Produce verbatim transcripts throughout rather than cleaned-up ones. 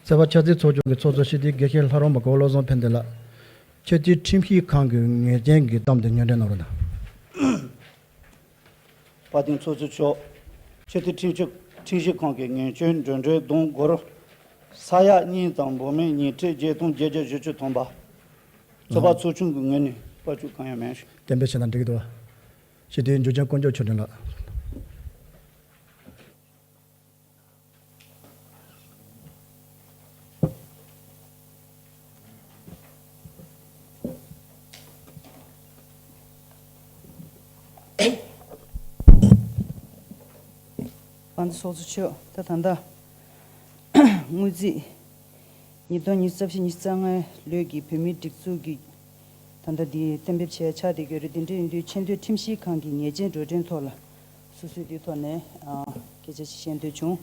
རྩོད་པ་ཆ་ཚིག་ཚོགས་ཆུང་གི་ཚོགས་གཙོ་སྤྱི་འཐུས་དགེ་བཤེས་ལྷ་རམས་པ་གོ་བློ་བཟང་ཕན་བདེ་ལགས། ཆེས་མཐོའི་ཁྲིམས་ཞིབ་ཁང་གི་ངེས་ཅན་གྱི་གཏམ་དེ་སྙན་སྒྲོན་གནང་རོགས་གནང་། དཔལ་ལྡན་ཚོགས་གཙོ་མཆོག་ཆེས་མཐོའི་ཁྲིམས་ཞིབ་ཁྲིམས་ཞིབ་ཁང་གི་ངེས་ཅན་འགྲོ་གྲོན་བསྡོམས་སྒོར་ས་ཡ་གཉིས་དང་འབུམ་མེད་ཉིས་ཁྲི་བརྒྱད་སྟོང་བརྒྱད་བརྒྱ་བཞི་བཅུ་ཐམ་པ། ཚོགས་པ་ཚོགས་ཆུང་གི་ངོས་ནས་དཔལ་འབྱོར་གང་ཡང་མེད། གཏན་འབེབས་བྱས་ན་འགྲིག་གི་འདུག་བ། སྤྱི་འཐུས་འཇུ་ཆེན་དཀོན་མཆོག་ཆོས་སྒྲོན་ལགས། དཔལ་ལྡན་ཚོགས་གཙོ་མཆོག་ད་ད་ལྟ་དངུལ་རྩིས་ཉིས་སྟོང་ཉི་ཤུ་རྩ་བཞི་ཉི་ཤུ་རྩ་ལྔའི་ལོའི་གི་བོད་མིའི་སྒྲིག་འཛུགས་ཀྱི་ད་ལྟ་འདི་གཏན་འབེབས་བྱས་ཆགས་བསྡད་ཀྱི་ཡོད་རེད། དེ་འདྲ་ཡིན་དུས་ཆེས་མཐོའི་ཁྲིམས་ཞིབ་ཁང་གི་ཉེས་ཅན་འགྲོ་གྲོན་ཐོག་ལ་སོ་སོའི་དེའི་ཐོག་ནས་ཨ་སྐད་ཆ་ཞིག་བཤད་འདོད་བྱུང་།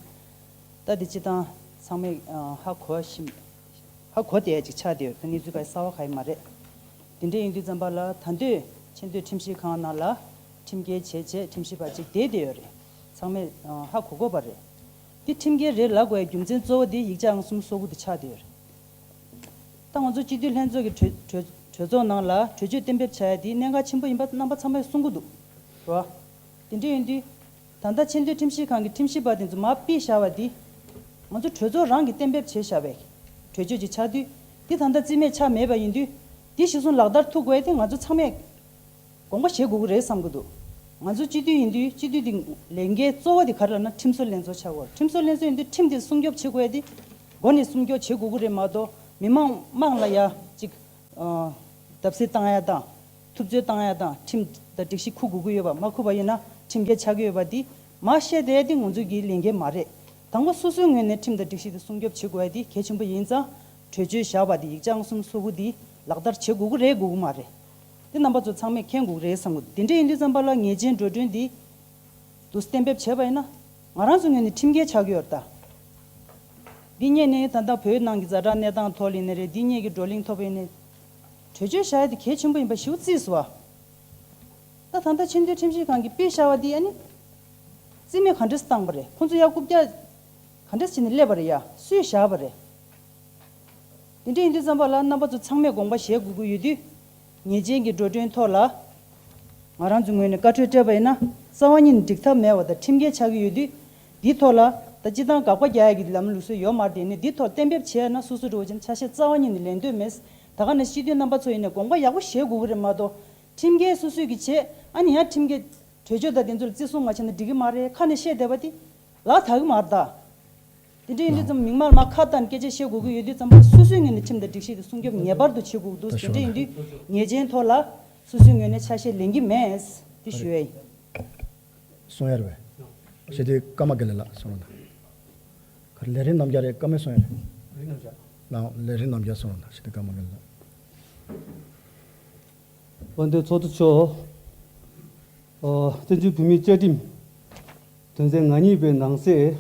ད་འདི་སྤྱི་བཏང་ཚང་མས་ཨ་ཧ་གོ་བཞིན་ཧ་གོ་བསྡད་ཅིག་ཆགས་བསྡད་ཡོད་རེད། ད་གནས་ཚུལ་ག་གསར་བ་ག་ཡི་མ་རེད། དེ་འདྲ་ཡིན་དུས་ཙམ་པ་ལ་ད་འདོད་ཆེས་མཐོའི་ཁྲིམས་ཞིབ་ཁང་ནང་ལ་ཁྲིམས་འགལ་བྱས་བྱས་ཁྲིམས་ཞིབ་པ་ཅིག་བསྡད་བསྡད་ཡོད་རེད། ཚང་མས་ཨ་ཧ་གོ་དགོས་པ་རེད། འདི་ཁྲིམས་འགལ་རེད་ལབ་དགོས་ཡ་རྒྱུ་མཚན་གཙོ་བོ་འདི་ཡིག་ཆ་ཨང་གསུམ་སོ་དགུ་དེ་ཆགས་བསྡད་ཡོད་རེད། ད་ང་ཚོ་སྤྱི་འཐུས་ལྷན་ཚོགས་ཀྱི་གྲོས་གྲོས་གྲོས་ཚོགས་ནང་ལ་གྲོས་ཆོད་གཏན་འབེབས་བྱ་ཡ་འདི་གནད་འགག་ཆེན་པོ་ཡིན་པ་རྣམ་པ་ཚང་མས་གསུང་གི་འདུག་རེད་བ། དེ་འདྲ་ཡིན་དུས་ད་ལྟ་ཆེས་མཐོའི་ཁྲིམས་ཞིབ་ཁང་གི་ཁྲིམས་ཞིབ་པ་དེ་ཚོ་མར་ཕུད་བཞག་པ་འདི་ང་ཚོ་གྲོས་ཚོགས་རང་གིས་གཏན་འབེབས་བྱས་བཞག་པའི་གྲོས་ཆོད་ཅིག་ཆགས་དུས་འདི་ད་ལྟ་རྩིས་མེད་ཆགས་མེད་པ་ཡིན་དུས་འདི་གཞི་བཟུང་ལག་བསྟར་ཐུབ་དགོས་ཡ་དེ་ང་ཚོ་ཚང་མས་དགོངས་པ་བཞེས་དགོས་ཀྱི་རེད་བསམ་གྱི་འདུག་ང་ཚོ་སྤྱི་འཐུས་ཡིན་དུས་སྤྱི་འཐུས་དེ་ལས་འགན་གཙོ་བོ་དེ་ག་རེ་ལབ་ན་ཁྲིམས་བཟོ་ལྷན་ཚོགས་ཆགས་དགོས་རེད། ཁྲིམས་བཟོ་ལྷན་ཚོགས་ཡིན་དུས་ཁྲིམས་དེ་སྲུང་སྐྱོབ་བྱེད་དགོས་ཡ་དེ་འགོ་ནས་སྲུང་སྐྱོབ་བྱེད་དགོས་ཀྱི་རེད་མ་གཏོགས་མི་མང་དམངས་ལ་ཡ་གཅིག་ཨ་བརྡབ་གསིག་བཏང་ཡ་དང་ཐུབ་ཚོད་བཏང་ཡ་དང་ཁྲིམས་དང་སྒྲིག་གཞི་འཁུར་དགོས་ཀྱི་ཡོད་པ་མ་འཁུར་བ་ཡིན་ན་ཁྲིམས་འགལ་ཆགས་ཀྱི་ཡོད་པ་འདི་མར་བཤད་བསྡད་ཡ་འདི་ང་ཚོ་གི་ལས་འགན་མ་རེད། དང་པོ་སོ་སོའི་ངོས་ནས་ཁྲིམས་དང་སྒྲིག་གཞི་དེ་སྲུང་སྐྱོབ་བྱེད་དགོས་ཡ་འདི་གལ་ཆེན་པོ་ཡིན་ཙང་གྲོས་ཆོད་བཞག་པ་འདི་ཡིག་ཆ་ཨང་གསུམ་སོ་དགུ་འདི་ལག་བསྟར་བྱེད་དགོས་ཀྱི་རེད་དགོས་ཀྱི་མ་རེད། འདི་རྣམ་པ་ཚོ་ཚང་མས་མཁྱེན་དགོས་ཀྱི་རེད་བསམ་གི་འདུག་དེ་འདྲ་ཡིན་དུས་ཙམ་པ་ལ་ངེས་ཅན་འགྲོ་གྲོན་འདི་འདུག་གཏན་འབེབས་བྱས་པ་ཡིན་ན་ང་རང་ཚོའི་ངོས་ནས་ཁྲིམས་འགལ་ཆགས་ཀྱི་ཡོད་རེད་ད། འདི་སྔོན་ནས་ད་ལྟ་བོད་ནང་གི་ཛ་དྲག་གནས་སྟངས་ཐོག་ལ་ཡིན་ནའི་རེད། འདི་སྔོན་གྱི་བགྲོ་གླེང་ཐོག་ཡིན་ནའི་གྲོས་ཆོད་བཞག་ཡ་དེ་གལ་ཆེན་པོ་ཡིན་པ་ཞེ་པོ་བརྩིས་སོང་བ། ད་ད་ལྟ་ཆེས་མཐོའི་ཁྲིམས་ཞིབ་ཁང་གིས་ཕུད་བཞག་པ་འདི་ཨ་ནི་རྩིས་མེད་ག་འདྲས་བཏང་པ་རེད། ཁོང་ཚོ་ཡ་རྐུབ་བཀྱག་ག་འདྲས་བྱས་ནས་སླེབས་པ་རེད། ཡ་སུས་བཞག་པ་རེད། དེ་འདྲ་ཡིན་དུས་ཙམ་པ་ལ་རྣམ་པ་ཚོ་ཚང་མས་དགོངས་པ་བཞེས་དགོས་ཀྱི་ཡོད་དུས། ཉེས་ཅན་གྱི་འགྲོ་གྲོན་ཐོག་ལ་ང་རང་ཚོའི་ངོས་ནས་བཀའ་འཁྲོལ་སྤྲད་པ་ཡིན་ན་རྩ་བ་ཉིད་ནས་འགྲིག་ཐབས་མེད་པ་དང་ཁྲིམས་འགལ་ཆགས་ཀྱི་ཡོད་དུས། འདིའི་ཐོག་ལ་ད་སྤྱི་བཏང་དགག་པ་རྒྱག་ཡ་གི་ལམ་ལུགས་སྲོལ་ཡོད་མ་རེད། དེ་ནས་འདིའི་ཐོག་གཏན་འབེབས་བྱས་ན་སོ་སོ་འགྲོ་བ་ཅན་ཆ་ཤས་རྩ་བ་ཉིད་ནས་ལེན་འདོད་མེད། ད་ག་ནང་སྤྱི་འཐུས་རྣམ་པ་ཚོ་ཡིན་ནའི་དགོངས་པ་ཡག་པོ་བཞེས་དགོས་ཀྱི་རེད་མ་གཏོགས། ཁྲིམས་འགལ་སོ་སོས་ཀྱི་བྱས་ཨ་ནི་ཡང་ཁྲིམས་འགལ་གྲོས་ཆོད་དང་དེ་ཚོ་ལ་བརྩི་སྲུང་མ་བྱས་ན་འགྲིག་གི་མ་རེད། ཁ་ནས་བཤད་བསྡད་པ་དེ་ལག་ཐག་གི་མ་རེད་ད། དེ་འདྲ་ཡིན་དུས་ཙམ་མིག་དམར་མ་ཁ་བཏང་སྐད་ཆ་བཤད་དགོས་ཀྱི་ཡོད་དུས་ཙམ་པ་སོ་སོའི་ངོས་ནས་ཁྲིམས་དང་སྒྲིག་གཞི་དེ་སྲུང་སྐྱོབ་ངེས་པར་དུ་བྱེད་དགོས་འདུག་དེ་འདྲ་ཡིན་དུས་ཉེས་ཅན་ཐོག་ལ་སོ་སོའི་ངོས་ནས་ཆ་ཤས་ལེན་གྱི་མེད། དེ་ཞུ་ཡ་ཡིན། གསུང་ཡ་རེད་པས། ཞེ་དེ་ཀརྨ་དགེ་ལེགས་ལགས་གསུང་རོགས་གནང་། ག་རེ་ལས་རིམ་རྣམ་རྒྱལ་རེད། བཀའ་མོལ་གསུང་ཡ་རེད། ལས་རིམ་རྣམ་རྒྱལ། ལགས་ལས་རིམ་རྣམ་རྒྱལ་གསུང་རོགས་གནང་། ཞེ་དེ་ཀརྨ་དགེ་ལེགས་ལགས། དཔལ་ལྡན་ཚོགས་གཙོ་མཆོག་ཨ་བཙན་བྱོལ་བོད་མིའི་བཅའ་ཁྲིམས་དོན་ཚན་ང་གཉིས་པའི་ནང་གསེས་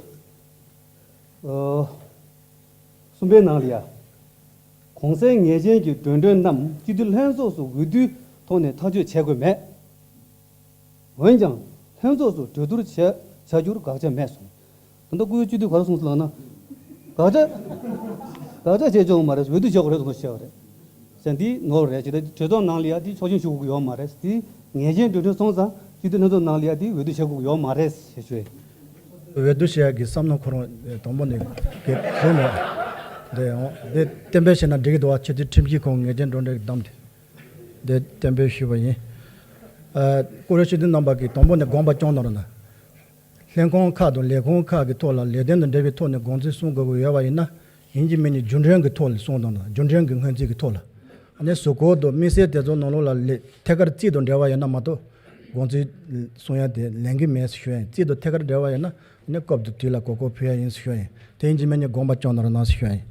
ཨ་གསུམ་པའི་ནང་ལ་ཡ། གོང་གསལ་ངེས་ཅན་གྱི་འགྲོ་གྲོན་རྣམས་སྤྱི་འཐུས་ལྷན་ཚོགས་སུ་འོས་བསྡུའི་ཐོག་ནས་ཐག་གཅོད་བྱེད་དགོས་མེད། འོན་ཀྱང་ལྷན་ཚོགས་སུ་གྲོས་བསྡུར་བྱ་བྱ་རྒྱུར་དགག་བྱ་མེད་གསུངས། ད་ལྟ་སྐུ་ཡོད་སྤྱི་འཐུས་ག་རེ་གསུངས་སོང་ལབ་ན། དགག་བྱ་དགག་བྱ་བྱེད་ཆོག་གི་མ་རེད། འོས་བསྡུ་བྱེད་དགོས་རེད་གསུངས་བྱས་པ་རེད། ཟེར་འདི་ནོར་རེད། ཇི་ལྟར་གྲོས་ཚོགས་ནང་ལ་ཡ་འདི་ཆོག་མཆན་ཞུ་དགོས་ཀྱི་ཡོད་མ་རེད། འདི་ངེས་ཅན་འགྲོ་གྲོན་སོང་ཙང་སྤྱི་འཐུས་ལྷན་ཚོགས་ནང་ལ་ཡ་འདི་འོས་བསྡུ་བྱེད་དགོས་ཀྱི་ཡོད་མ་རེད་ཞེས་ཞུ་ཡ་ཡིན། འོས་བསྡུ་བྱེད་ཡ་གི་བསམ་བློ་ཁོ་རང་དང་པོ་ནས་གི་བཟུང་ནས་འདི་ཡང་འདི་གཏན་འབེབས་བྱས་ན་འགྲིག་གི་འདུག་བ། ཆེས་མཐོའི་ཁྲིམས་ཞིབ་ཁང་ངེས་ཅན་འགྲོ་གྲོན་གྱི་གཏམ་དེ་འདི་གཏན་འབེབས་ཞུས་པ་ཡིན། ཨ་སྐུ་ངོ་སྤྱི་འཐུས་རྣམ་པ་གིས་དང་པོ་ནས་དགོངས་པ་བཅངས་གནང་རོགས་གནང་། ལྷན་ཁང་ཁག་དང་ལས་ཁུངས་ཁག་གི་ཐོག་ལ་ལས་དོན་དང་འབྲེལ་བའི་ཐོག་ནས་དགོངས་ཚུལ་གསུང་དགོས་ཀྱི་ཡོད་པ་ཡིན་ན། ཡིན་གཅིག་མིན་གཅིག་རྒྱུན་གྲོན་གྱི་ཐོག་ལ་གསུང་དང་། རྒྱུན་གྲོན་གྱི་སྔོན་རྩིས་ཀྱི་ཐོག་ལ། ཨ་ནི་གཟུགས་སྐོར་དང་དམིགས་བསལ་དེ་ཚོ་ནང་ལོགས་ལ་ལས་ཐད་ཀར་རྩིས་དང་འབྲེལ་བ་ཡོད་ན་མ་གཏོགས་དགོངས་ཚུལ་གསུང་ཡ་དེ་ལེན་གྱི་མེད་ཟེར་ཞུ་ཡ་ཡིན། རྩིས་དང་ཐད་ཀར་འབྲེལ་བ་ཡོད་ན་ཨ་ནི་སྐབས་དང་དུས་ལ་གོ་སྐབས་ཕུལ་ཡ་ཡིན་ཟེར་ཞུ་ཡ་ཡིན། དེ་ཡིན་གཅིག་མིན་གཅིག་དགོངས་པ་བཅངས་གནང་རོགས་གནང་ཟེར་ཞུ་ཡ་ཡིན།